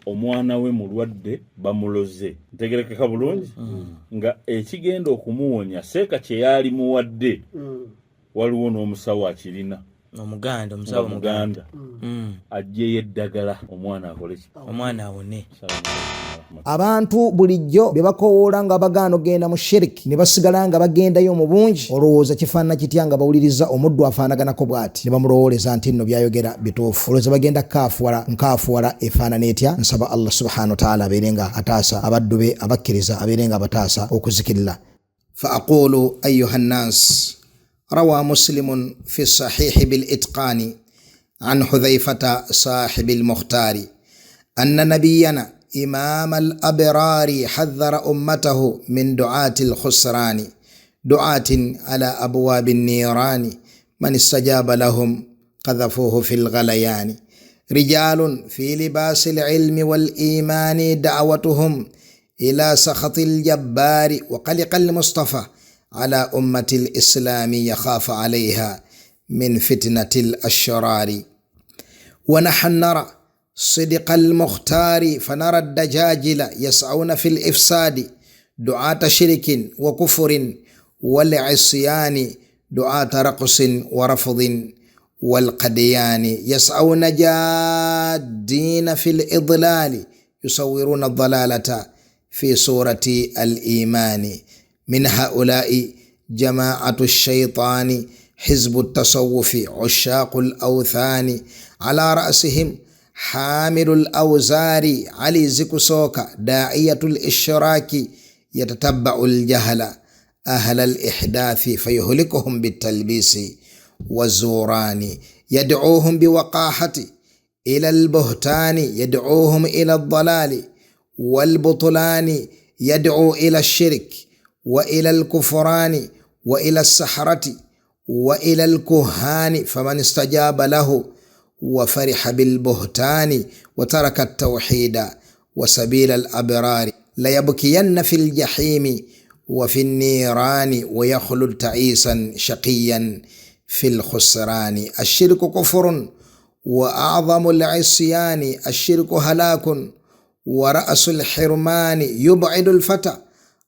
Omwana we mulwadde, bamuloze, ntegerekeka bulungi, nga ekigenda okumuwonya seeka kye yali muwadde, waliwo n'omusawo akirina. Omuganda. Nga Omusawo muganda. Muganda aggyeyo eddagala, omwana akole ki? Omwana awone. Abantu bulijjo be bakowoola nga bagaana okugenda mu shiriki ne basigala nga bagendayo mu bungi. Olowooza kifaanana kitya nga bawuliriza omuddu afaanaganako bw'ati ne bamulowooleza nti nno byayogera bituufu? Olowooza bagenda kukaafuwala nkaafuwala efaanana etya? Nsaba Allah subhanahu wataala abeere nga ataasa abaddu be abakkiriza, abeere nga abataasa okuzikirira. فأقول أيها الناس، روى مسلم في الصحيح بالإتقان عن حذيفة صاحب المختار أن نبينا إمام الأبرار حذر أمته من دعاة الخسران، دعاة على أبواب النيران، من استجاب لهم قذفوه في الغليان، رجال في لباس العلم والإيمان دعوتهم إلى سخط الجبار. وقلق المصطفى على أمة الإسلام يخاف عليها من فتنة الأشرار. ونحن نرى صدق المختار فنرى الدجاجل يسعون في الإفساد، دعاة شرك وكفر والعصيان، دعاة رقص ورفض والقديان، يسعون جادين في الإضلال، يصورون الضلالة في صورة الإيمان. من هؤلاء جماعة الشيطان، حزب التصوف، عشاق الأوثان، على رأسهم حامل الأوزار علي زكسوكا، داعية الإشراك، يتتبع الجهل أهل الإحداث فيهلكهم بالتلبيس والزوران، يدعوهم بوقاحة إلى البهتان، يدعوهم إلى الضلال والبطلان، يدعو إلى الشرك وإلى الكفران وإلى السحرة وإلى الكهان، فمن استجاب له وفرح بالبهتان وترك التوحيد وسبيل الأبرار ليبكين في الجحيم وفي النيران ويخلد تعيسا شقيا في الخسران. الشرك كفر وأعظم العصيان، الشرك هلاك ورأس الحرمان، يبعد الفتى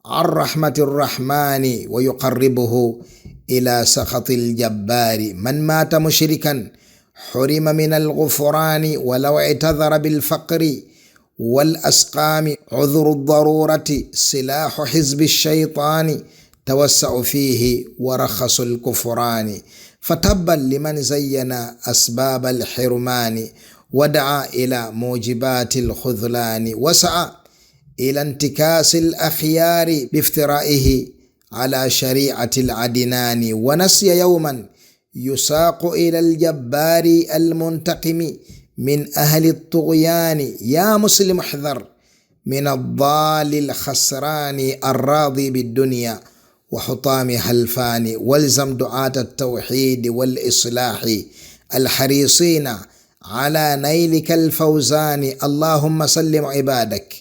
عن رحمة الرحمن ويقربه إلى سخط الجبار. من مات مشركا حرم من الغفران ولو اعتذر بالفقر والأسقام. عذر الضرورة سلاح حزب الشيطان، توسعوا فيه ورخصوا الكفران. فتبا لمن زين أسباب الحرمان ودعا إلى موجبات الخذلان، وسعى إلى انتكاس الأخيار بافترائه على شريعة العدنان، ونسي يوما يساق إلى الجبار المنتقم من أهل الطغيان. يا مسلم احذر من الضال الخسران الراضي بالدنيا وحطامها الفاني، والزم دعاة التوحيد والإصلاح الحريصين على نيلك الفوزان. اللهم سلم عبادك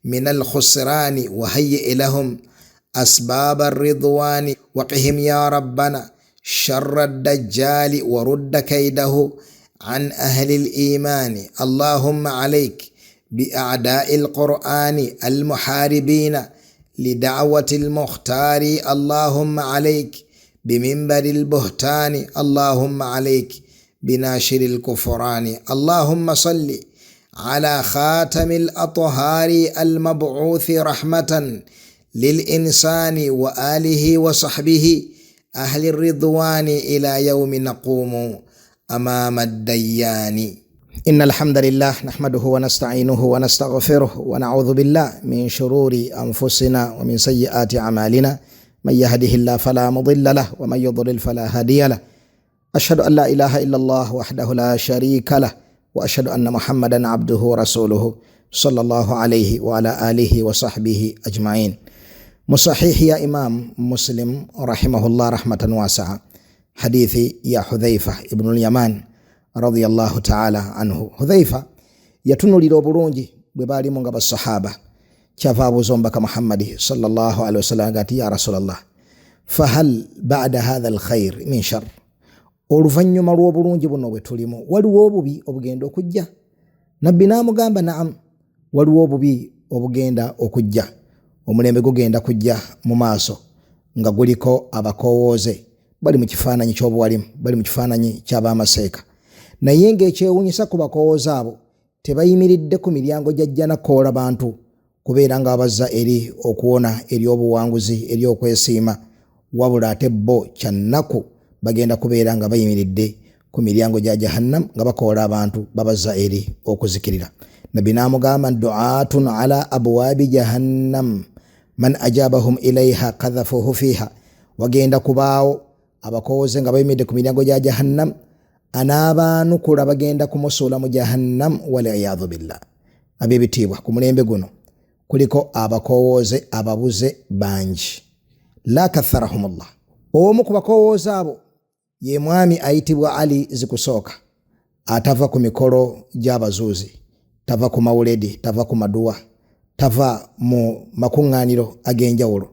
من الخسران وهيئ لهم أسباب الرضوان، وقهم يا ربنا شر الدجال ورد كيده عن أهل الإيمان. اللهم عليك بأعداء القرآن المحاربين لدعوة المختار، اللهم عليك بمنبر البهتان، اللهم عليك بناشر الكفران. اللهم صل على خاتم الأطهار المبعوث رحمة للإنسان وآله وصحبه أهل الرضوان إلى يوم نقوم أمام الديان. إن الحمد لله نحمده ونستعينه ونستغفره ونعوذ بالله من شرور أنفسنا ومن سيئات أعمالنا، من يهده الله فلا مضل له ومن يضلل فلا هادي له، أشهد أن لا إله إلا الله وحده لا شريك له، وأشهد أن محمدا عبده ورسوله صلى الله عليه وعلى آله وصحبه أجمعين. Mu sahihi ya Imam Muslim rahimahullah rahmatan wasaa, hadithi ya Hudhaifa ibnu Lyaman radiyallahu taala anhu. Hudhaifa yatunulira obulungi bwe baalimu nga basahaba, kyava abuuza omubaka Muhammadi sallallahu alaihi wasallam nga nti: "Ya Rasulallah, fahal bada hatha alkhair min shar?" Oluvannyuma lw'obulungi buno bwe tulimu, waliwo obubi obugenda okujja? Nabbi n'amugamba: "Naam." Waliwo obubi obugenda okujja, omulembe gugenda kujja mu maaso nga guliko abakowooze bali mu kifaananyi ky'obuwalimu, bali mu kifaananyi ky'abamaseeka, naye ng'ekyewuunyisa ku bakowooze abo tebayimiridde ku miryango gya jjana koola bantu kubeera nga babazza eri okuwona, eri obuwanguzi, eri okwesiima, wabula ate bo kyannaku bagenda kubeera nga bayimiridde ku miryango gya jahannam nga bakoola abantu babazza eri okuzikirira. Nabbi n'amugamba duatun ala abwabi jahannam man ajabahum ilaiha kadhafuhu fiha, wagenda kubaawo abakooze nga bayimiridde ku miryango gya jahannam, anaabaanukula bagenda kumusuula mu jahannam, waliyadhu billah. Ab'ebitiibwa, ku mulembe guno kuliko abakowooze ababuze bangi, la katharahumullah. Omu ku bakowooze abo ye mwami ayitibwa Ali Zikusooka, atava ku mikolo gy'abazuuzi, tava ku mawuledi, tava ku maduwa, tava mu makuŋŋaaniro ag'enjawulo.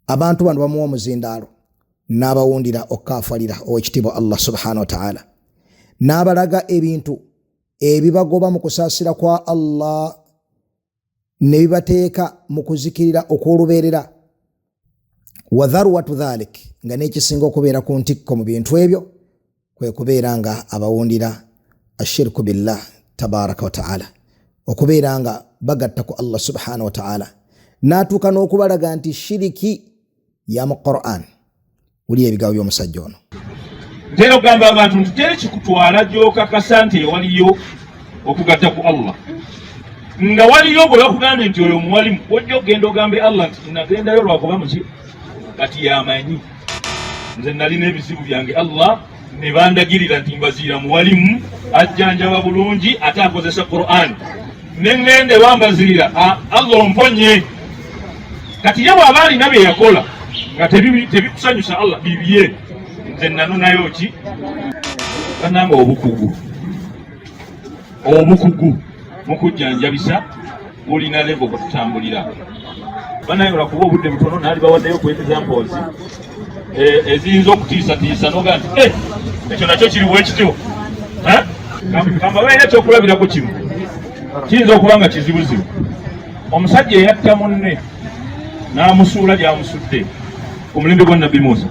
Abantu bano bamuwa omuzindaalo n'abawundira okukaafalira owekitiibwa Allah subhanahu wa ta'ala, n'abalaga ebintu ebibagoba mu kusaasira kwa Allah ne bibateeka mu kuzikirira okw'olubeerera. Wa dharwatu dhalik, nga n'ekisinga okubeera ku ntikko mu bintu ebyo kwe kubeera nga abawundira ashirku billah tabaraka wa ta'ala, okubeera nga bagatta ku Allah subhanahu wa ta'ala, n'atuuka n'okubalaga nti shiriki ya mu Qur'an. Wulira ebigambo by'omusajja ono. Ntera okugamba abantu nti teri kikutwala gy'okakasa nti ewaliyo okugatta ku Allah, nga waliyo gwe bakugambye nti oyo muwalimu, ojja okugenda ogambe Allah nti nagendayo lwakuba muki, kati yamanyi nze nalina ebizibu byange, Allah ne bandagirira nti mbaziira muwalimu, ajjanjaba bulungi ate akozesa Qur'an, ne ŋŋenda ewambazirira Allah omponye. Kati ye bw'aba alina bye yakola nga tebikusanyusa Allah, bibye, nze nanonayo ki? Bannange, obukugu mu kujjanjabisa bulina level bwe tutambulira. Bannange, lwakuba obudde butono, naali bawaddeyo ku examples eziyinza okutiisatiisa noga nti ekyo nakyo kiri bwekityo. Kambabeera ekyokulabirako kimu kiyinza okuba nga kizibuzibu. Omusajja eyatta munne n'amusuula gy'amusudde ku mulembe gwa Nabbi Musa,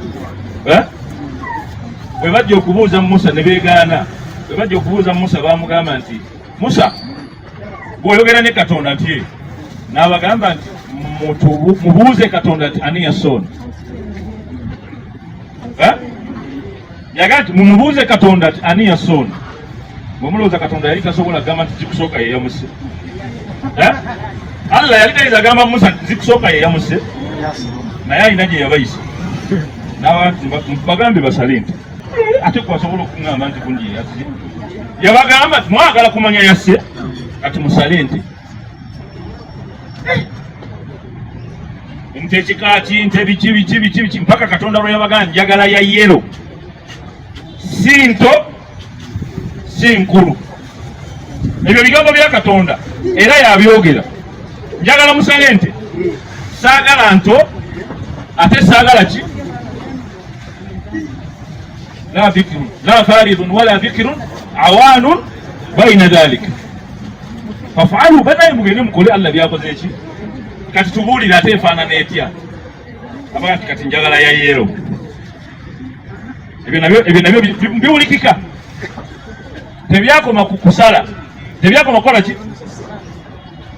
bwe bajja okubuuza Musa ne beegaana. Bwe bajja okubuuza Musa baamugamba nti Musa, bw'oyogera ne Katonda nti, n'abagamba nti mubuuze Katonda nti ani yasse ono. Yagamba nti mumubuuze Katonda nti ani yasse ono. Bwe mulowooza Katonda yali tasobola kugamba nti Zikusooka ye yamusse? Allah yali tayinza agamba Musa nti Zikusooka ye yamusse, naye alina gye yabayisa bagambe basale nti ate kwasobola okuŋŋamba nti gundi ye yasse. Yabagamba nti mwagala kumanya yasse, kati musale nti nti ekikaaki nti biki biki biki biki, mpaka Katonda lwe yabagamba njagala ya yellow, si nto si nkulu. Ebyo bigambo bya Katonda era yabyogera. Njagala musale nte, saagala nto ate saagala ki, la bikrun la faridun wala bikrun awanun baina dhalika fafalu. Banaye mugende mukole Allah byakoze eki. Kati tubuulire ate efaanana etya? Abaga nti kati njagala ya yellow. Ebyo nabyo biwulikika. Tebyakoma ku kusala, tebyakoma kukola ki,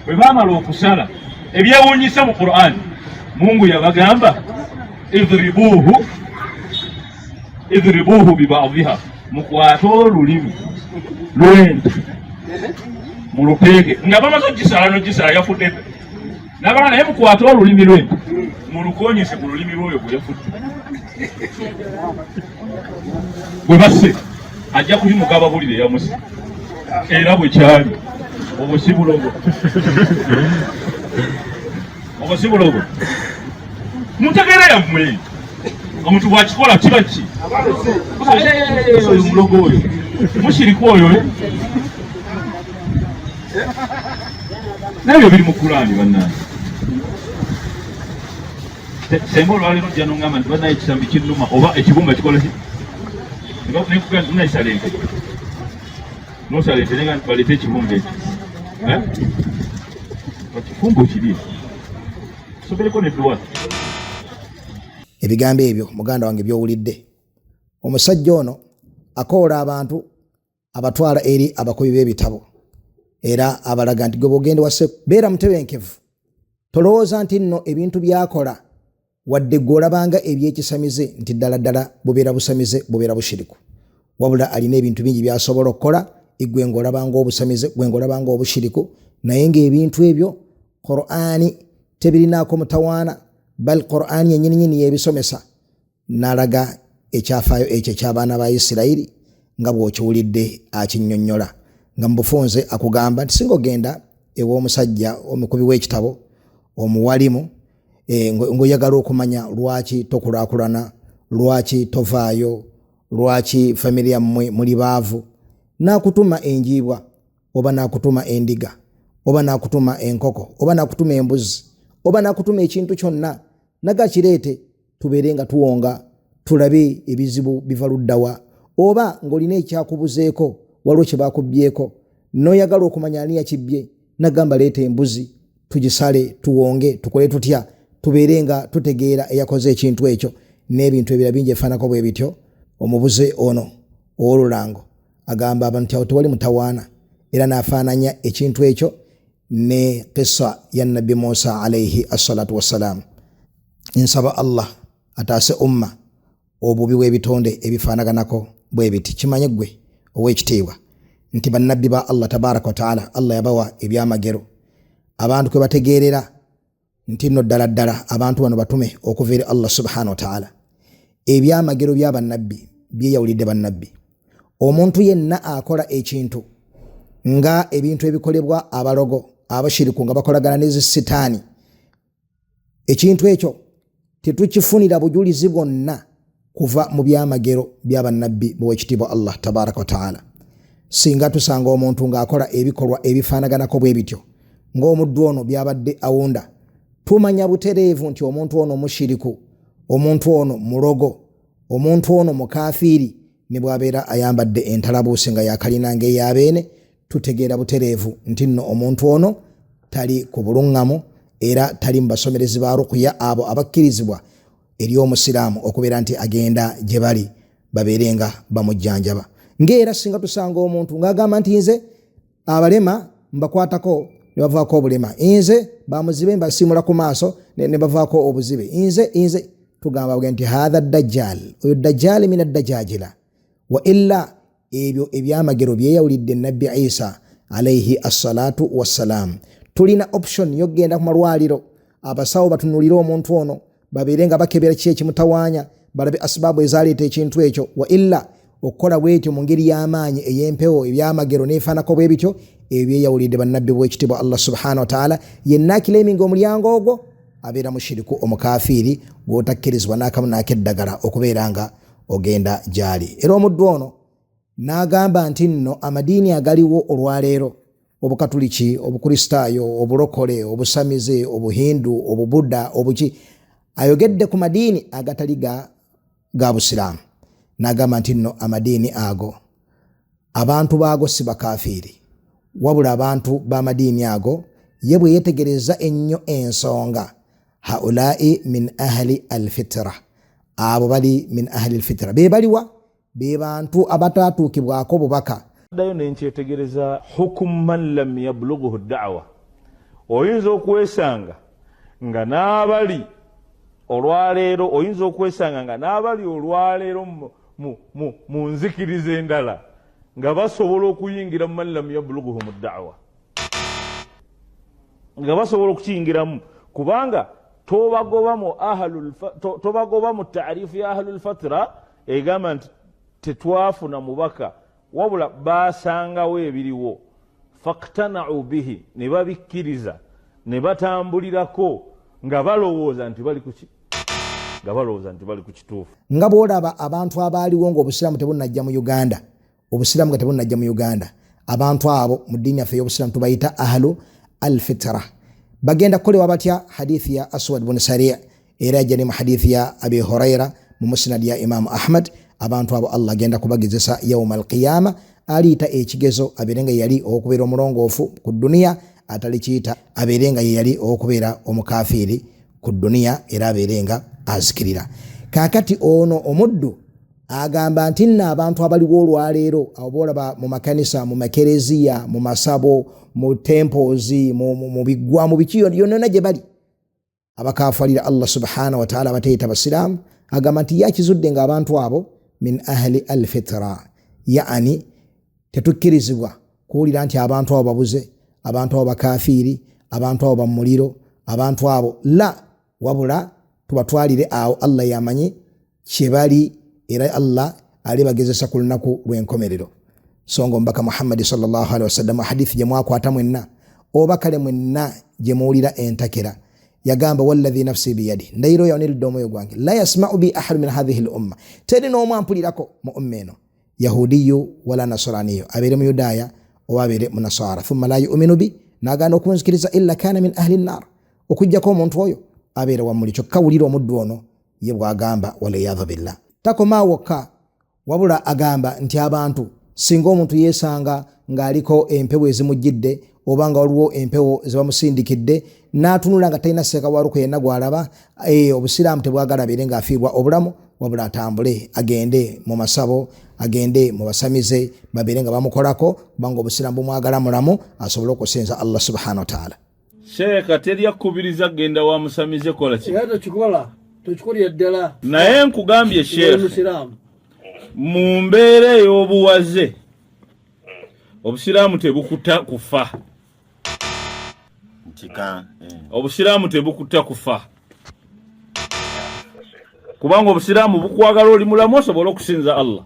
bwe baamala okusala ebyewuunyisa mu Qur'an, Mungu yabagamba idribuhu idribuhu bibadiha, mukwate olulimi lw'ente mulupeeke nga bamaze ogisala nogisala yafudde nabala, naye mukwate olulimi lw'ente mulukonyese ku lulimi lw'oyo gwe yafudde gwe basse, ajja kuyimuka ababulire yamuse. Era bwe kyali. Obwo si bulogo? Obwo si bulogo? Muntegeera yammwe, omuntu bwakikola kiba ki? Oyo mulogo, oyo mushiriku oyo. Nabyo biri mu Kulaani. Bannange, senga olwaleero ojja noŋŋamba nti bannaye ekisambi kinnuma oba ekibumba kikola ki, nekugamba nti munayisala ente, nosala ente nenga nti baleete ekibumba ekyo. Okifumba okirye, sobereko nedduwa. Ebigambo ebyo muganda wange byowulidde, omusajja ono akoola abantu abatwala eri abakubi b'ebitabo, era abalaga nti gwe bwogenda wase beera mutebenkevu, tolowooza nti nno ebintu byakola wadde gwe olabanga ebyekisamize nti ddala ddala bubeera busamize, bubeera bushiriku, wabula alina ebintu bingi byasobola okukola igwe ng'olabanga obusamize, gwe ng'olabanga obushiriku, naye ng'ebintu ebyo Qur'ani tebirinaako mutawaana, bal Qur'ani yennyini nyini yebisomesa. N'alaga ekyafaayo ekyo eky'abaana ba Isirayiri nga bw'okiwulidde akinnyonnyola nga mu bufunze akugamba nti singa ogenda ew'omusajja omukubi w'ekitabo omuwalimu ng'oyagala okumanya lwaki tokulaakulana, lwaki tovaayo, lwaki famire yammwe muli baavu, n'akutuma enjiibwa oba n'akutuma endiga oba n'akutuma enkoko oba n'akutuma embuzi oba n'akutuma ekintu kyonna, naga kireete tubeere nga tuwonga tulabe ebizibu biva luddawa, oba ng'olina ekyakubuzeeko waliwo kye bakubyeko n'oyagala okumanya ani yakibbye, nagamba leeta embuzi tugisale tuwonge tukole tutya tubeere nga tutegeera eyakoze ekintu ekyo, n'ebintu ebirala bingi ebifaananako bwe bityo. Omubuze ono ow'olulango agamba abantu nti awo tewali mutawaana, era n'afaananya ekintu ekyo ne kissa ya Nabbi Musa alaihi assalatu wassalam. Nsaba Allah ataase umma obubi bw'ebitonde ebifaanaganako bwe biti. Kimanye ggwe ow'ekitiibwa nti bannabbi ba Allah tabaraka wa taala, Allah yabawa ebyamagero abantu kwe bategeerera nti nno ddala ddala abantu bano batume okuva eri Allah subhanahu wa taala. Ebyamagero bya bannabbi byeyawulidde bannabbi. Omuntu yenna akola ekintu nga ebintu ebikolebwa abalogo abashiriku nga bakolagana ne zisitaani, ekintu ekyo tetukifunira bujulizi bwonna kuva mu byamagero bya bannabbi b'owekitiibwa Allah tabaraka wa taala. Singa tusanga omuntu ng'akola ebikolwa ebifaanaganako bwe bityo ng'omuddu ono byabadde awunda, tumanya butereevu nti omuntu ono mushiriku, omuntu ono mulogo, omuntu ono mukafiiri, ne bw'abeera ayambadde entalabuusi nga yakalina ng'eyabeene, tutegeera butereevu nti nno omuntu ono tali ku buluŋŋamu era tali mu basomerezi ba ruqya abo abakkirizibwa eri omusiraamu okubeera nti agenda gye bali babeere nga bamujjanjaba. Ng'era singa tusanga omuntu ng'agamba nti nze abalema mbakwatako ne bavaako obulema, nze bamuzibe mbasiimula ku maaso ne bavaako obuzibe, nze tugamba bwe nti hatha dajjal, oyo dajjal mina dajajila wa illa. Ebyo ebyamagero byeyawulidde Nabbi Isa alaihi assalatu wassalam. Tulina option yokugenda ku malwaliro, abasawo batunulire omuntu ono babeere nga bakebera ki ekimutawaanya, balabe asibaabu ezaleeta ekintu ekyo. Wa illa okukola bwetyo mu ngeri y'amaanyi ey'empewo ebyamagero n'efaanako bwe bityo, ebyo byeyawulidde bannabbi bw'ekitiibwa Allah subhanahu wa taala. Yenna akileeminga omulyango ogwo abeera mushiriku omukafiiri gw'otakkirizibwa n'akamu n'akeddagala okubeera nga ogenda gy'ali. Era omuddu ono n'agamba nti nno amadiini agaliwo olwaleero, obukatuliki, obukristaayo, obulokole, obusamize, obuhindu, obubuddha, obuki, ayogedde ku madiini agatali ga busiraamu, n'agamba nti nno amadiini ago abantu baago si bakafiiri, wabula abantu b'amadiini ago ye bwe yeetegereza ennyo ensonga, haulai min ahli alfitra, abo bali min ahli alfitra, be baliwa be bantu abatatuukibwako bubaka. Ddayo nenkyetegereza hukumu man lam yablughu da'wa, oyinza okwesanga nga n'abali olwaleero, oyinza okwesanga nga n'abali olwaleero mu nzikiriza endala nga basobola okuyingira mu man lam yablughu mu da'wa, nga basobola okukiyingiramu, kubanga tobagoba mu taarifu ya ahlul fatra egamba nti tetwafuna mubaka, wabula basangawo ebiriwo, faktanau bihi, ne babikkiriza ne batambulirako nga balowooza nti bali kuki, nga balowooza nti bali ku kituufu. Nga bw'olaba abantu abaaliwo ng'obusiraamu tebunnajja mu Uganda, obusiraamu nga tebunnajja mu Uganda, abantu abo mu ddiini yaffe ey'obusiraamu tubayita ahlu alfitra. Bagenda kukolebwa batya? Hadithi ya Aswad bun Sari' era yajja ne mu hadithi ya Abi Huraira mu musnad ya Imamu Ahmad. Abantu abo Allah agenda kubagezesa yauma alqiyama, Aliyita ekigezo abeere nga yali ow'okubeera omulongoofu ku dduniya, atalikiyita abeere nga ye yali ow'okubeera omukafiiri ku dduniya era abeere nga azikirira. Kaakati ono omuddu agamba nti nno abantu abaliwo olwaleero abo boolaba mu makanisa, mu makereziya, mu masabo, mu temples, mu biggwa, mu biki yonna gye bali abakafalira Allah subhanahu wa ta'ala abateyita basiraamu, agamba nti yakizudde ng'abantu abo min ahli alfitra, yaani tetukkirizibwa kuwulira nti abantu abo babuze, abantu abo bakafiiri, abantu abo bamuliro, abantu abo la, wabula tubatwalire awo Allah yamanyi kyebali era Allah alibagezesa ku lunaku lw'enkomerero. So nga omubaka Muhammadi sallallahu alaihi wasallam hadithi gye mwakwata mwenna oba kale mwenna gye muwulira entakera yagamba walladhi nafsi biyadi, ndayiro yawaniridde omwoyo gwange, la yasmau bi ahadu min hadhihi l umma, teri n'omu ampulirako mu umma eno, yahudiyu wala nasraniyu, abeere muyudaaya oba abeere munasara, thumma la yuminu bi, n'agaana okunzikiriza, illa kana min ahli nnar, okuggyako omuntu oyo abeere wammuli. Kyokka wulira omuddu ono ye bw'agamba waliyadhu billah. Takomaawo wokka, wabula agamba nti abantu singa omuntu yeesanga ng'aliko empewo ezimujjidde oba nga waliwo empewo zebamusindikidde n'atunula nga talina sseeka waluko yenna gw'alaba, obusiraamu tebwagala abeere ng'afiirwa obulamu, wabula atambule agende mu masabo, agende mu basamize babeere nga bamukolako, kubanga obusiraamu bumwagala mulamu asobole okusinza Allah subhanahu wa ta'ala. Sheeka teri akkubiriza kugenda wa musamize kola ki? Era tokikola, tokikolera ddala. Naye nkugambye Sheekh, mu mbeera ey'obuwaze obusiraamu tebukuta kufa. Obusiraamu tebukuta kufa, kubanga obusiraamu bukwagala oli mulamu osobole okusinza Allah.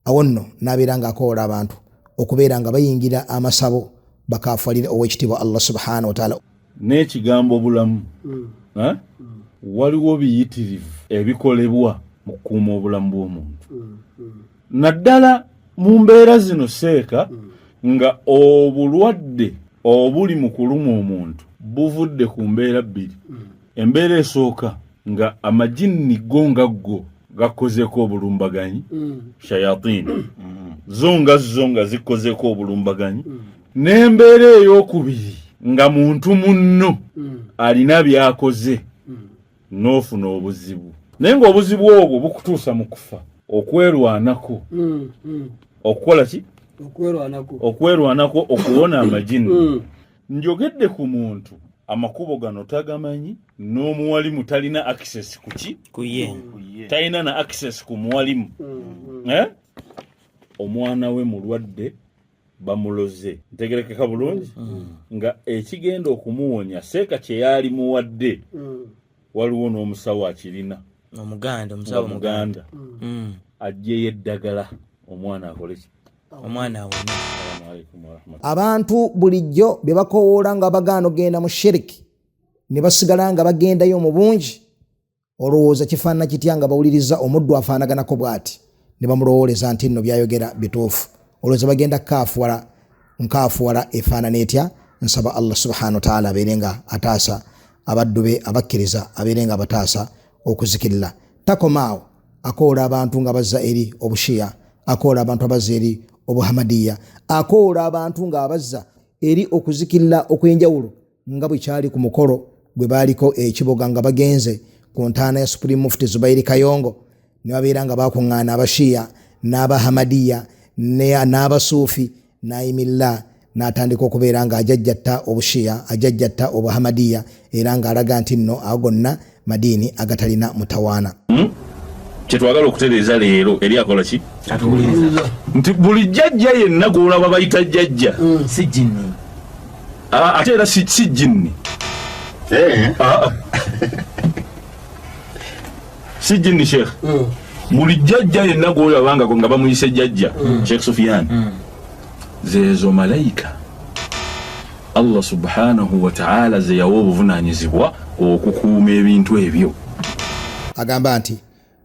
Awo nno n'abeera ng'akoola abantu okubeera nga bayingira amasabo bakafalire ow'ekitiibwa Allah subhanahu wa ta'ala. N'ekigambo obulamu waliwo biyitirivu ebikolebwa mu kukuuma obulamu bw'omuntu, naddala mu mbeera zino seeka nga obulwadde obuli mu kuluma omuntu buvudde ku mbeera bbiri. Embeera esooka nga amajinni go nga go gakozeeko obulumbaganyi, shayatini zo nga zo nga zikozeeko obulumbaganyi, n'embeera ey'okubiri nga muntu munno alina by'akoze n'ofuna obuzibu, naye ng'obuzibu obwo bukutuusa mu kufa. Okwerwanako okukola ki? Okwerwanako okuwona amajinni. Njogedde ku muntu amakubo gano tagamanyi, n'omuwalimu talina access ku ki? Ku ye. Talina na access ku muwalimu. Omwana we mulwadde bamuloze, ntegerekeka bulungi, nga ekigenda okumuwonya seeka kye yali muwadde waliwo n'omusawo akirina, omuganda, omusawo muganda aggyeyo eddagala omwana akole ki? Omwana awone. Abantu bulijjo be bakowoola nga bagaana okugenda mu shiriki ne basigala nga bagendayo mu bungi, olowooza kifaanana kitya nga bawuliriza omuddu afaanaganako bw'ati ne bamulowooleza nti nno byayogera bituufu? Olowooza bagenda kukaafuwala nkaafuwala efaanana etya? Nsaba Allah subhanahu wa ta'ala abeere nga ataasa abaddu be abakkiriza, abeere nga abataasa okuzikirira. Takomaawo, akoola abantu nga bazza eri obushiya, akoola abantu abazza eri obuhamadiya, akoola abantu ng'abazza eri okuzikirira okw'enjawulo nga bwe kyali ku mukolo gwe baaliko ekiboga nga bagenze ku ntaana ya Supreme Mufti Zubairi Kayongo, ne babeera nga bakuŋŋaana abashiya n'abahamadiya n'abasuufi, n'ayimirira n'atandika okubeera ng'ajajjatta obushiya, ajajjatta obuhamadiya, era ng'alaga nti nno ago gonna madiini agatalina mutawaana. Kyetwagala okutereeza leero eri akola ki? Nti buli jjajja yenna gw'olaba bayita jjajja si jinni, ate era si jinni, si jinni Sheikh. Buli jjajja yenna gw'olaba nga bamuyise jjajja Sheikh Sufiyan, zeezo malayika Allah subhanahu wa ta'ala ze yawa obuvunaanyizibwa okukuuma ebintu ebyo. Agamba nti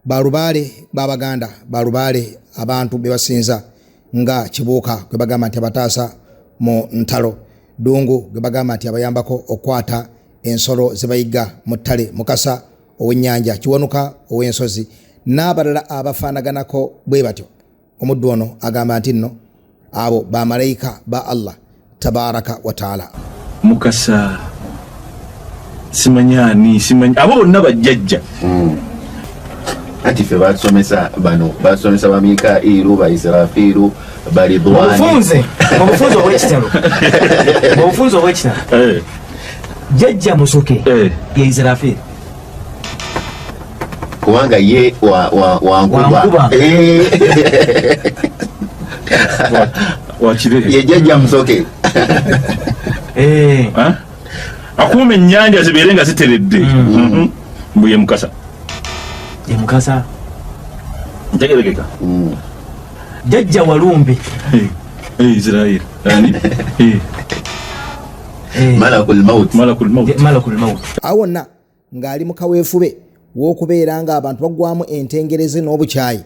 balubaale b'Abaganda, balubaale abantu be basinza nga Kibuuka gwe bagamba nti abataasa mu ntalo, Ddungu gwe bagamba nti abayambako okukwata ensolo ze bayigga mu ttale, Mukasa ow'ennyanja, Kiwanuka ow'ensozi n'abalala abafaanaganako bwe batyo. Omuddu ono agamba nti nno abo bamalayika ba Allah tabaraka wa taala. Mukasa simanyani simanyi abo bonna bajjajja. Anti ffe batusomesa bano, batusomesa ba Mikailu, ba Israfilu, ba Ridwani. Mu bufunze obw'ekitalo, mu bufunze obw'ekitalo, jjajja Musoke ye Israfil. Kubanga ye wa nkuba. Wa nkuba. Wakire. Ye jjajja Musoke. Akuuma ennyanja zibeere nga ziteredde. Mbu ye Mukasa. Ye Mukasa. Ntegerekeka. Jjajja Walumbe. Israel ani? Malakul maut. Malakul maut. Malakul maut. Awo wonna ng'ali mu kaweefube w'okubeera ng'abantu baggwamu entengereze n'obukyayi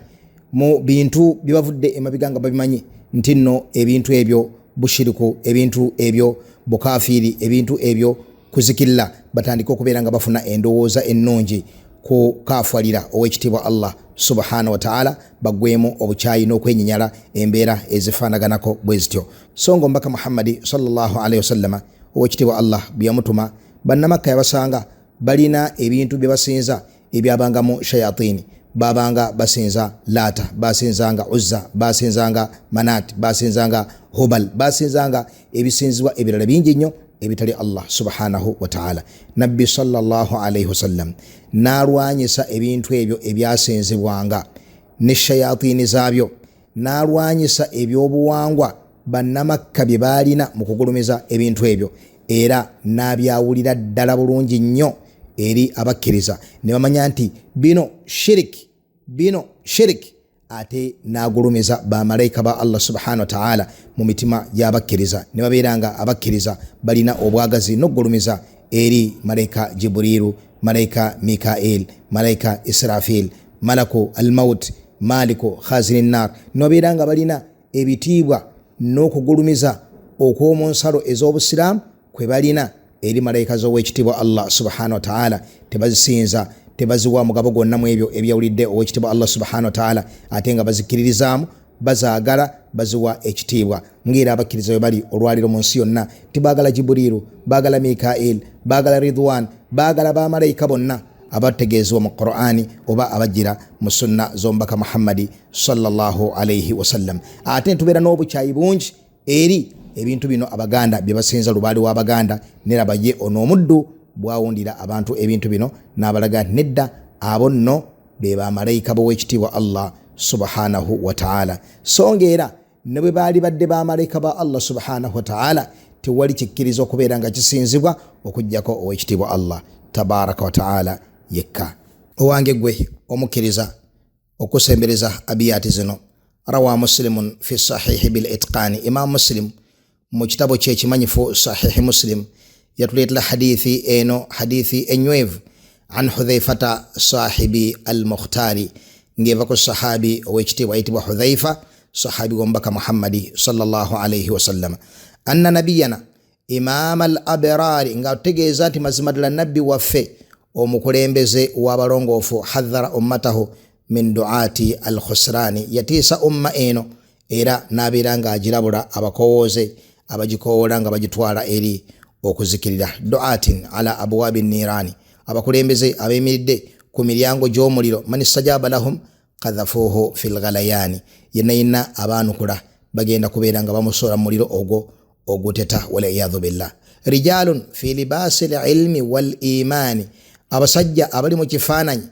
mu bintu bye bavudde emabega nga babimanyi nti nno ebintu ebyo bushiriku, ebintu ebyo bukafiiri, ebintu ebyo kuzikirira, batandike okubeera nga bafuna endowooza ennungi ku kaafwalira ow'ekitiibwa Allah subhanahu wataala, baggwemu obukyayi n'okwenyinyala embeera ezifaanaganako bwe zityo. So nga omubaka Muhammadi sallallahu alaihi wasallama, ow'ekitiibwa Allah bwe yamutuma, bannamakka yabasanga balina ebintu bye basinza ebyabangamu shayatini. Babanga basinza Laata, basinzanga Uzza, basinzanga Manat, basinzanga Hubal, basinzanga ebisinzibwa ebirala bingi nnyo ebitali Allah subhanahu wataala. Nabbi sallallahu alaihi wasallam n'alwanyisa ebintu ebyo ebyasinzibwanga ne shayatini zaabyo, n'alwanyisa ebyobuwangwa bannamakka bye baalina mu kugulumiza ebintu ebyo, era n'abyawulira ddala bulungi nnyo eri abakkiriza ne bamanya nti bino shiriki, bino shiriki. Ate n'agulumiza bamalayika ba Allah subhanahu wataala mu mitima gy'abakkiriza, ne babeera nga abakkiriza balina obwagazi n'okugulumiza eri malayika Jibuliru, malayika Mikael, malayika Israfil, malaku almaut, maliku khazini nar, ne babeera nga balina ebitiibwa n'okugulumiza okw'omu nsalo ez'obusiraamu kwe balina eri malayika z'owekitiibwa Allah subhanahu wataala. Tebazisinza, tebaziwa mugabo gwonna mu ebyo ebyawulidde owekitiibwa Allah subhanahu wataala, ate nga bazikiririzaamu, bazaagala, baziwa ekitiibwa ng'era abakkiriza bwe bali olwaliro mu nsi yonna. Tibaagala Jibuliru, baagala Mikael, baagala Ridwan, baagala bamalayika bonna abategeezebwa mu Qur'ani oba abajjira mu sunna z'omubaka Muhammadi sallallahu alaihi wasallam. Ate ntubeera n'obukyayi bungi eri ebintu bino abaganda bye basinza, lubaali w'abaganda. Neraba ye ono omuddu bwawundira abantu ebintu bino n'abalaga nti nedda, abo nno be bamalayika b'owekitiibwa Allah subhanahu wataala. So nga era ne bwe baali badde bamalayika ba Allah subhanahu wataala, tewali kikkiriza okubeera nga kisinzibwa okuggyako owekitiibwa Allah tabaraka wataala yekka. Owange gwe omukkiriza, okusembereza abiyati zino: rawa Muslimun fi sahihi bil itqani. Imam Muslim mu kitabo kye ekimanyifu Sahihi Muslim yatuleetera hadithi eno, hadithi enywevu, an Hudhaifata sahibi al Mukhtari, ng'eva ku sahabi ow'ekitiibwa ayitibwa Hudhaifa, sahabi w'omubaka Muhammadi sallallahu alaihi wasallama, anna nabiyana imaama al abrari, nga tutegeeza nti mazima ddala nabbi waffe omukulembeze w'abalongoofu, hadhara ummatahu min duati al khusrani, yatiisa umma eno era n'abeera ng'agirabula abakowooze abagikowoola nga bagitwala eri okuzikirira. Duatin ala abwabi nirani, abakulembeze abayimiridde ku miryango gy'omuliro. Man istajaba lahum kadhafuhu fi lghalayani, yenna yenna abaanukula bagenda kubeera nga bamusola mu muliro ogwo oguteta, waliyadhu billah. Rijalun fi libaasi lilmi wal imaani, abasajja abali mu kifaananyi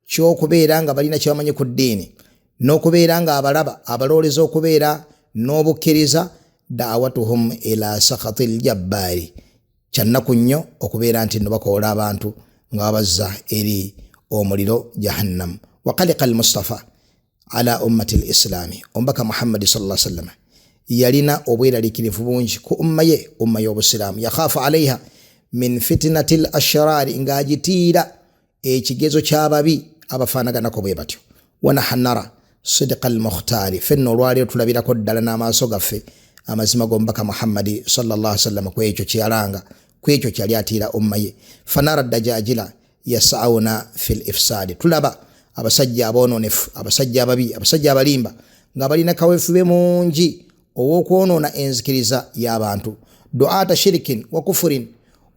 ky'okubeera nga balina kyebamanyi ku ddiini n'okubeera nga abalaba abalooleza okubeera n'obukkiriza. Dawatuhum ila sakhati ljabbaari, kyannaku nnyo okubeera nti nno bakoola abantu nga babazza eri omuliro Jahannam. Waqalika almustafa ala ummati lislaami, omubaka Muhammadi salla sallama yalina obweraliikirivu bungi ku umma ye, umma y'obusiraamu. Yakhaafu alaiha min fitinati l ashraari, ng'agitiira ekigezo ky'ababi abafaanaganako bwe batyo. Wanahanara sidika al mukhtaari, fenna olwaleero tulabirako ddala n'amaaso gaffe amazima g'omubaka Muhammadi sallallahu sallama ku ekyo kyeyalanga, ku ekyo kyali atiira umma ye. Fanara dajajila yasauna fi l ifsaadi, tulaba abasajja aboononefu, abasajja ababi, abasajja abalimba Nga balina kaweefube mungi ow'okwonoona enzikiriza y'abantu. Duata shirikin wa kufurin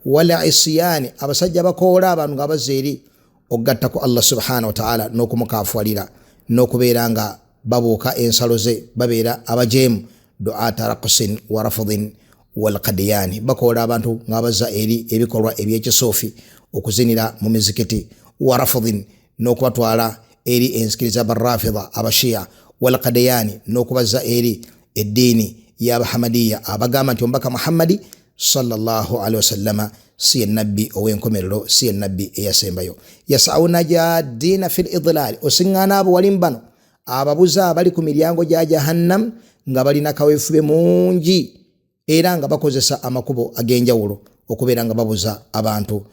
wala isiyani, abasajja bakoola abantu nga bazza eri okugattako Allah subhanahu wataala n'okumukafuwalira n'okubeera nga babuuka ensalo ze, babeera abajeemu. Duata raqsin wa rafdin walqadiyani, bakoola abantu nga bazza eri ebikolwa ebyekisuufi, okuzinira mu mizikiti, wa rafdin, n'okubatwala eri enzikiriza barafida abashiya, walqadiyani, n'okubazza eri eddiini y'abahamadiya abagamba nti omubaka Muhammadi sallallahu alaihi wasallama si ye nabbi ow'enkomerero, si ye nabbi eyasembayo. Yasauna jaddiina fi lidlaali, osiŋŋaana abo walimu bano ababuza abali ku miryango gya jahannam nga balina kaweefube mungi era nga bakozesa amakubo ag'enjawulo okubeera nga babuza abantu.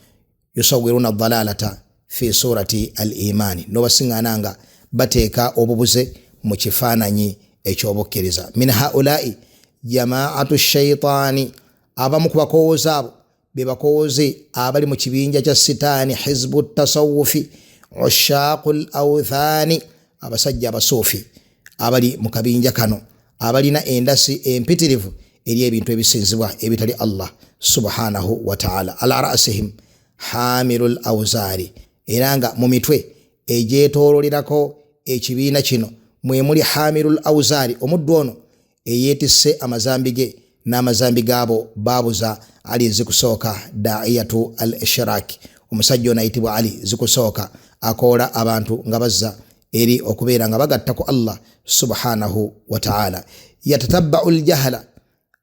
Yusawiruna dalalata fi surati al imaani, n'obasiŋŋaana nga bateeka obubuze mu kifaananyi ekyobukkiriza. Min haulai jamaatu shaitaani, abamu ku bakowooza abo be bakowooze abali mu kibinja kya sitaani, hizbu tasawufi ushaaqu l authaani, abasajja abasuufi abali mu kabinja kano abalina endasi empitirivu eri ebintu ebisinzibwa ebitali Allah subhanahu wataala. Ala rasihim hamilu l auzaari, era nga mu mitwe egyetoololerako ekibiina kino mwe muli hamilu l auzaari, omuddu ono eyeetisse amazambi ge n'amazambi gaabo baabuza. Ali Zikusooka daiyatu al ishiraki, omusajja ono ayitibwa Ali Zikusooka akoola abantu nga bazza eri okubeera nga bagatta ku Allah subhanahu wataala. Yatatabbau ljahala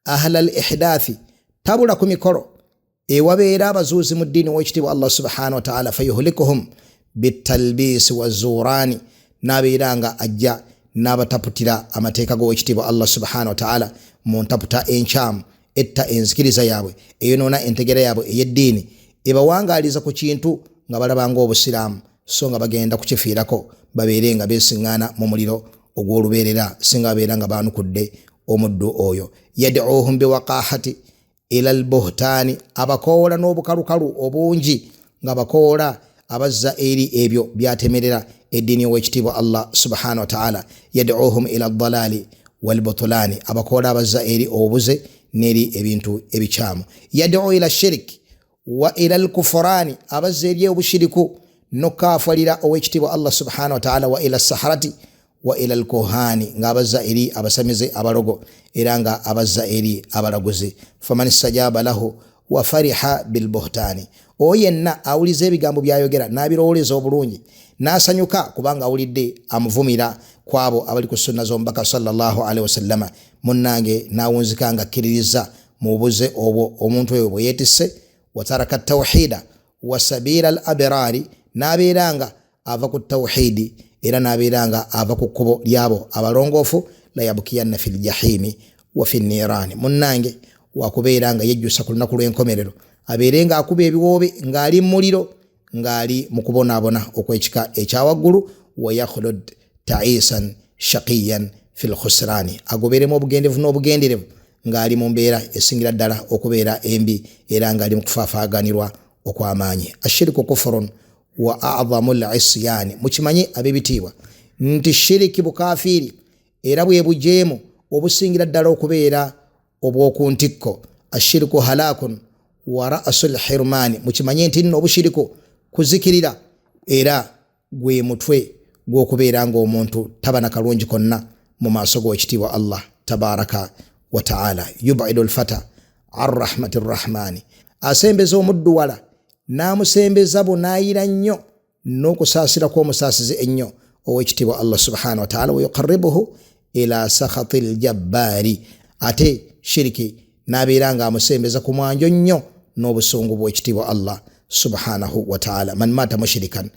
ahla al ihdathi, tabula ku mikolo ewabeera abazuuzi mu ddiini w'ekitiibwa Allah subhanahu wataala. Fayuhlikuhum bitalbiisi wazuuraani, n'abeera nga ajja n'abataputira amateeka g'owekitiibwa Allah subhanahu wataala mu ntaputa enkyamu etta enzikiriza yaabwe, eyonoona entegera yaabwe ey'eddiini, ebawangaaliza ku kintu nga balaba ng'obusiraamu, so nga bagenda kukifiirako babeere nga beesiŋŋaana mu muliro ogw'olubeerera singa babeera nga baanukudde omuddu oyo. Yaduuhum biwaqahati ila lbuhtaani, abakoola n'obukalukalu obungi nga bakoola abazza eri ebyo byatemerera eddiini ow'ekitiibwa Allah subhanahu wataala. Yaduuhum ila ddalaali walbutulaani, abakoola abazza eri obubuze n'eri ebintu ebikyamu. Yaduu ila shiriki wa ila lkufuraani, abazza eri obushiriku n'okukaafalira ow'ekitiibwa Allah subhanahu wataala. Wa ila saharati wa ila lkuhaani, ng'abazza eri abasamize abalogo era nga abazza eri abalaguzi. Faman istajaba lahu wa fariha bilbuhtaani, oyo yenna awuliza ebigambo byayogera n'abirowooleza obulungi n'asanyuka kubanga awulidde amuvumira ku abo abali ku sunna z'omubaka sallallahu alaihi wasallama, munnange n'awunzika nga akkiririza mu bubuze obwo omuntu oyo bwe yeetisse. Wataraka tawhida wa sabiila al abraari, n'abeera nga ava ku tawhidi era n'abeera nga ava ku kkubo lyabo abalongoofu. La yabukiyanna fi ljahimi wa fi niraani, munnange wakubeera nga yejjusa ku lunaku lw'enkomerero, abeere ng'akuba ebiwoobe ng'ali mu muliro ng'ali mu kubonaabona okw'ekika ekyawaggulu. Wa yakhlud taisan shaqiyan fi lkhusraani, agoberemu obugenderevu n'obugenderevu ng'ali mu mbeera esingira ddala okubeera embi era ng'ali mu kufaafaaganirwa okw'amaanyi. Ashiriku kufurun wa adhamu lisyaani, mukimanye ab'ebitiibwa nti shiriki bukafiiri era bwe bujeemu obusingira ddala okubeera obw'oku ntikko. Ashiriku halakun wa rasu lhirmaani, mukimanye nti nno obushiriku kuzikirira era gwe mutwe gw'okubeera ng'omuntu taba na kalungi konna mu maaso g'owekitiibwa Allah tabaraka wataala. Yubidu lfata an rahmati rrahmani, asembeza omuddu wala n'amusembeza bunaayira nnyo n'okusaasira kw'omusaasizi ennyo owekitiibwa Allah subhanahu wataala. Wayuqaribuhu ila sakhati ljabbaari, ate shiriki n'abeera ng'amusembeza ku mwanjo nnyo n'obusungu bw'ekitiibwa Allah subhanahu wataala. Man mata mushirikan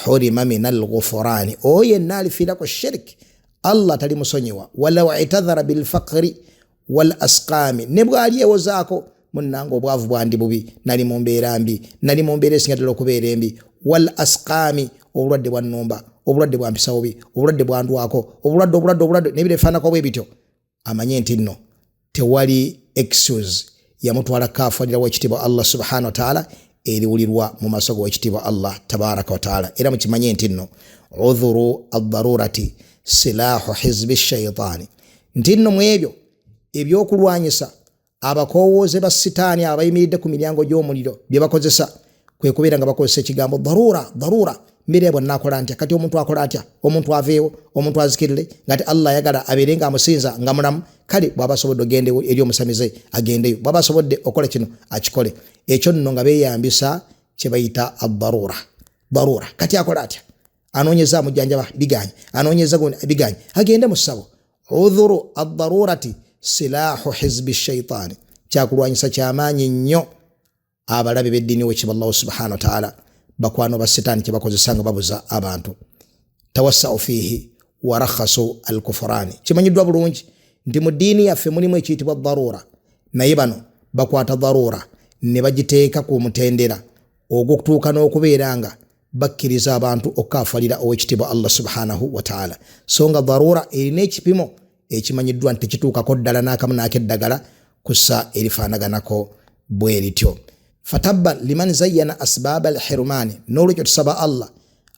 hurima min alghufurani, oyo yenna alifiira ku shiriki Allah talimusonyiwa. Walau itadhara bilfaqri wal asqami, ne bwali ewozaako munnange obwavu bwandi bubi, nali mu mbeera mbi, nali mu mbeera esinga ddala okubeera embi. Wal asqami, obulwadde bwannumba, obulwadde bwampisa bubi, obulwadde bwandwako, obulwadde obulwadde obulwadde nebiro ebifaananako bwe bityo, amanye nti nno tewali excuse yamutwala kaafalira w'ekitiibwa Allah subhanahu wataala eriwulirwa mu maaso g'owekitiibwa Allah tabaraka wataala. Era mukimanye nti nno udhuru addarurati Silahu hizbi shaitaani, nti nno mu ebyo ebyokulwanyisa abakowooze ba sitaani abayimiridde ku miryango gy'omuliro bye bakozesa kwe kubeera nga bakozesa ekigambo darura. Darura, mbeera bwe naakola ntya kati? Omuntu akola atya? Omuntu aveewo, omuntu azikirire, nga ti Allah ayagala abeere nga amusinza nga mulamu. Kale bw'aba asobodde ogende eri omusamize agendeyo, bw'aba asobodde okola kino akikole. Ekyo nno nga beeyambisa kye bayita adarura. Darura, kati akola atya? Anoonyeza amujjanjaba biganye, anoonyeza biganye, agende mu ssabo. Udhuru addarurati silahu hizbi shaitaani, kyakulwanyisa kyamaanyi nnyo abalabe b'eddiini wekiba Allahu subhanahu wataala, bakwano ba sitaani kyebakozesa nga babuza abantu. Tawassau fiihi warakhasu alkufurani, kimanyiddwa bulungi nti mu ddiini yaffe mulimu ekiyitibwa darura, naye bano bakwata darura ne bagiteeka ku mutendera ogw'okutuuka n'okubeera nga bakkiriza abantu okukafalira owekitiibwa Allah subhanahu wataala. So nga darura erina ekipimo ekimanyiddwa nti tekituukako ddala n'akamu n'akeddagala kussa erifaanaganako bwe lityo. Fatabban liman zayyana asbaaba alhirmaani, n'olwekyo tusaba Allah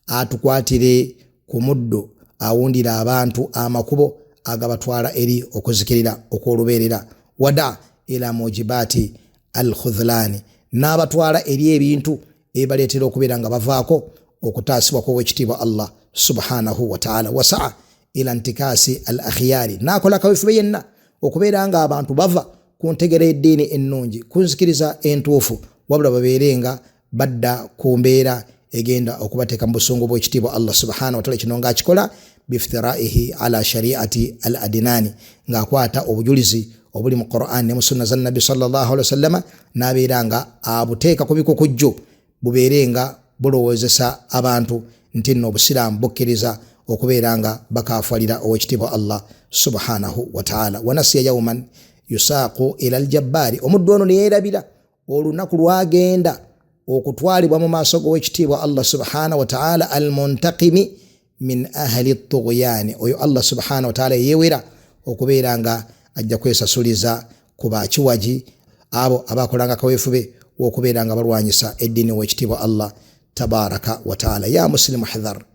atukwatire ku muddo awundira abantu amakubo agabatwala eri okuzikirira okw'olubeerera. Wada ila mujibaati alkhudhlani, n'abatwala eri ebintu ebibaleetera okubeera nga bavaako okutaasibwa kw'owekitiibwa Allah subhanahu wataala. Wasaa ila ntikaasi al akhiyaari, n'akola kawefube yenna okubeera nga abantu bava ku ntegera eddiini ennungi, ku nzikiriza entuufu, wabula babeere nga badda ku mbeera egenda okubateeka mu busungu bw'ekitiibwa Allah subhanahu wataala. Kino ng'akikola biftiraihi ala shariati al adinaani, ng'akwata obujulizi obuli mu Quran ne mu sunna za Nabbi sallallahu alaihi wasallama, n'abeera nga abuteeka ku bikukujju bubeere nga bulowoozesa abantu nti nno obusiraamu bukkiriza okubeera nga bakafalira owekitiibwa Allah subhanahu wataala. Wanasiya yauman yusaaqu ila aljabbaari, omuddu ono neyeerabira olunaku lwagenda okutwalibwa mu maaso g'owekitiibwa Allah subhanahu wataala, almuntakimi min ahli tughyaani, oyo Allah subhanahu wataala yeewera okubeera nga ajja kwesasuliza ku bakiwagi abo abakolanga kaweefube w'okubeera nga balwanyisa eddiini owekitiibwa Allah tabaraka wataala. Ya musilimu hidhar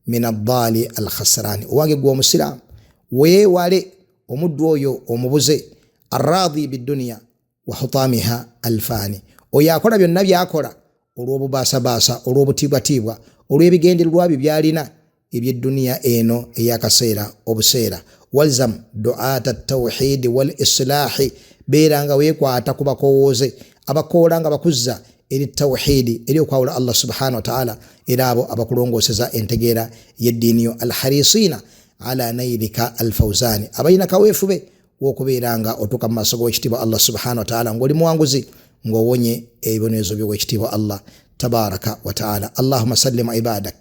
min addaali alkhasrani, owange gwe omusiraamu weewale omuddu oyo omubuze, arradhi bidduniya wa hutamiha alfaani, oyo akola byonna byakola olw'obubaasabaasa, olw'obutiibwatiibwa, olw'ebigendererwa bye byalina eby'edduniya eno ey'akaseera obuseera. Walzam duata tawhidi wal islaahi, beera nga weekwata ku bakowooze abakoola nga bakuzza eri tawhidi, eri okwawula Allah subhanahu wataala, era abo abakulongooseza entegeera y'eddiini yo. Alharisiina ala nailika alfawzaani, abalina kaweefube w'okubeera nga otuuka mu maaso g'owekitiibwa Allah subhanahu wataala ng'oli muwanguzi, ng'owonye ebibonerezo by'owekitiibwa Allah tabaraka wataala. Allahuma sallimu ibadak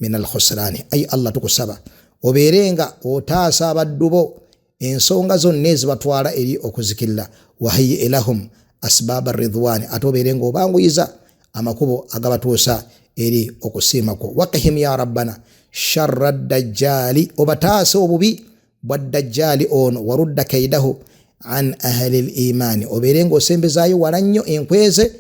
min alkhusrani, ayi Allah tukusaba obeere nga otaasa abaddu bo ensonga zonna ezibatwala eri okuzikirira. Wahayi lahum asbaaba ridwani, ate obeere nga obanguyiza amakubo agabatuusa eri okusiima kwo. Waqihim ya rabbana sharra dajjaali, obataase obubi bwa dajjaali ono. Warudda kaidahu an ahli limaani, obeere nga osembezaayo wala nnyo enkweze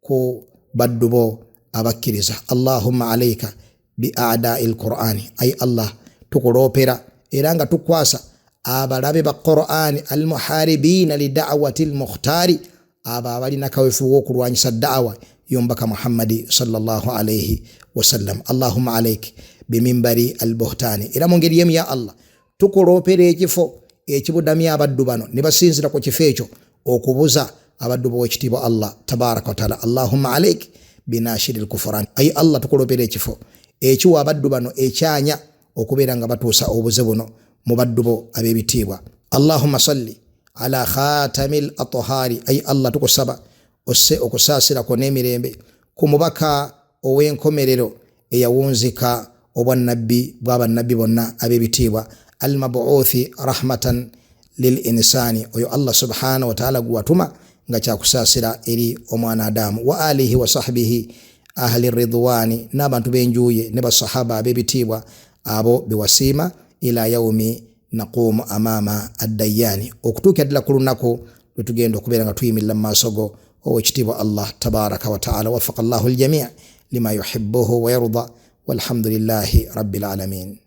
ku baddu bo abakkiriza. Allahumma alaika bi adai lqurani, ayi Allah tukuloopera era nga tukwasa abalabe ba Qurani, almuharibiina lidawati lmukhtaari, abo abalina kawefu w'okulwanyisa da'awa y'omubaka Muhammadi sallallahu alaihi wasallam. Allahumma alaik bimimbari albuhtaani, era mu ngeri yemu ya Allah tukuloopera ekifo ekibudamya abaddu bano ne basinzira ku kifo ekyo okubuza abaddu b'owekitiibwa Allah tabaraka wataala. Allahumma alaik binashiri lkufurani, ayi Allah tukuloopera ekifo ekiwa abaddu bano ekyanya okubeera nga batuusa obuze buno mu baddu bo ab'ebitiibwa. Allahumma salli ala khatami l athaari, ayi Allah tukusaba osse okusaasirako n'emirembe ku mubaka ow'enkomerero eyawunzika obwannabbi bw'abannabbi bonna ab'ebitiibwa, almabuuthi rahmatan lil insani, oyo Allah subhanahu wataala gwewatuma nga kyakusaasira eri omwana Adamu, wa alihi wa sahbihi ahli ridwani, n'abantu b'enjuye ne basahaba ab'ebitiibwa abo bewasiima, ila yaumi naqumu amama addayani, okutuukira ddala ku lunaku lwe tugenda okubeera nga tuyimirira mu maaso go owekitiibwa Allah tabaraka wataala. Wafaka llahu ljamii lima yuhibuhu wayarda, walhamdulillahi rabbil alamin.